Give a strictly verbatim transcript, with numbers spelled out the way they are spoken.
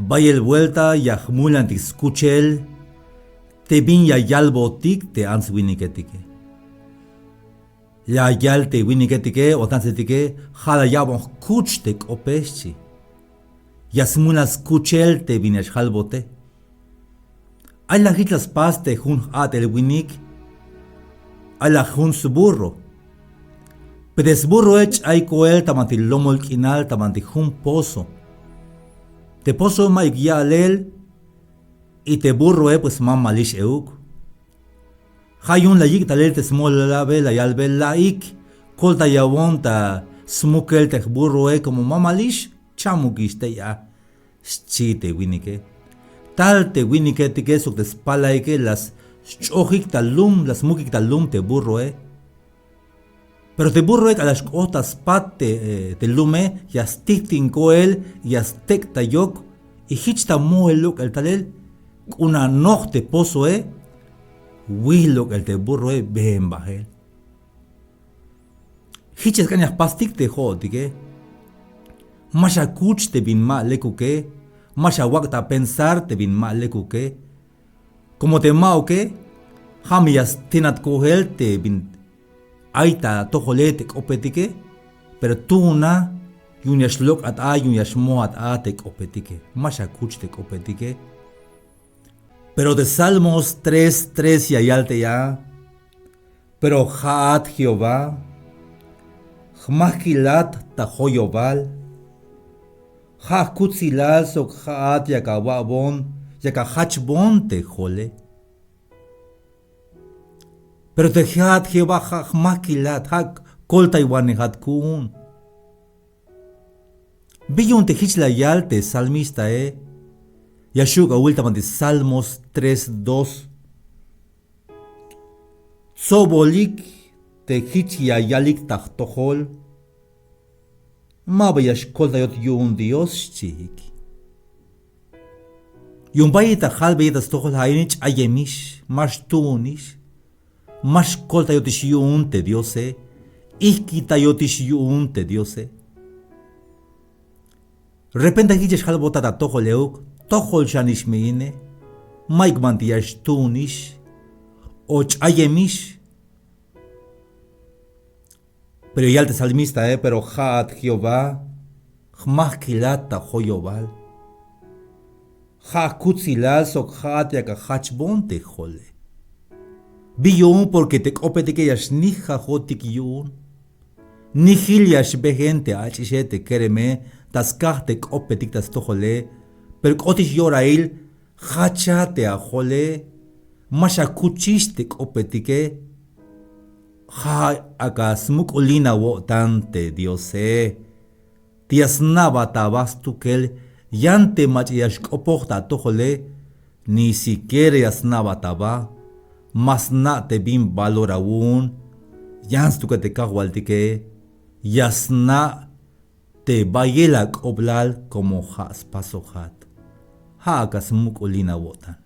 Bayel buelta ya jmulantik skuchel te bin ya yalbotik te ants winiketike. Ya yal te winiketike o te antsetike: Ja' la ya'bon jkuch te k'ope, xchi. Ya smulan skuchel te bin ya xjalbote. Ay la jich la spas te jun j'a'tel winik, ay la jun sburro. Pero te sburroe ch'ay koel ta banti lomol k'inal, ta banti jun pozo. Te pozoe ma'yuk ya'lel, y te burroe pues mamalix euk. Ja' yu'un la yik' talel te smolalabe, la yalbe: La'ik, koltayawon ta smukel te jburroe, como mamalix, chamukix tey a, xchi te winike. Tal te winiketike sok te spalaike la sch'ojik ta lum, la smukik ta lum te burroe. Pero te burroe k'alal xk'ot ta spat te, eh, te lume, ya stijtin koel, ya stek' ta yok, y jich ta mojel lok'el talel. K'un anoj te pozoe, wil lok'el te burroe, been bajel. Jich ya sk'an ya jpastik te jo'otike. Ma xakuch te bin ma lekuke, ma xawak' ta pensar te bin ma lekuke. Como te ma'uke, ja' me ya stenat koel te bin ay ta atojole te k'opetike, pero tuuna yu'un ya xlok'at a, yu'un ya xmojat a te k'opetike. Ma xakuch te k'opetike. Pero te Salmos tres tres ya yal tey a: Pero ja'at Jehová, jmajkilat ta joyobal. Ja' jkutsilal sok ja'at yak awa'bon, yak ajachbon te jole. Pero te ja'at Jehová ja' jmajkilat, ja' koltaywanejat ku'un. Bi yu'un te jich la yal te salmistae, ya xu' awil ta banti Salmos tres dos. Tsobolik te jich ya yalik ta jtojol: Maba ya xkoltayot yu'un Dios, xchiik. Yu'un bayel ta jalbeyel ta stojol: Ja' ini ch'ayemix, ma xtuunix, ma xkoltayotix yu'un te Diose, ijkitayotix yu'un te Diose. Repente jich ya xjalbotat atojol euk: Tojol xanix me ine, mayuk banti ya xtuunix o ch'ayemix. Pero ya yal te salmistae: Pero ja'at Jehová, jmajkilat ta joyobal. Ja' jkutsilal sok ja'at yak ajachbon te jole. Bi yu'un, porque te k'opetike ya xnijajotik yu'un. Nijil ya xbeen te ach'ixe, te kereme, ta skaj te k'opetik ta stojole. Pero k'otix yorail, jacha te ajole, ma xakuchix te k'opetike. Ja' ak'a smuk'ulin awo'tan te Diose. Te ya sna'bat aba stukel, yan te mach'a ya xk'opoj ta atojole, ni siquiera ya sna'bat aba, ma sna' te bin valor awu'un. Yan stukel te kajwaltike, ya sna' te bayel ak'oblal como ja' spasojat. Ja' ak'a smuk'ulin awo'tan.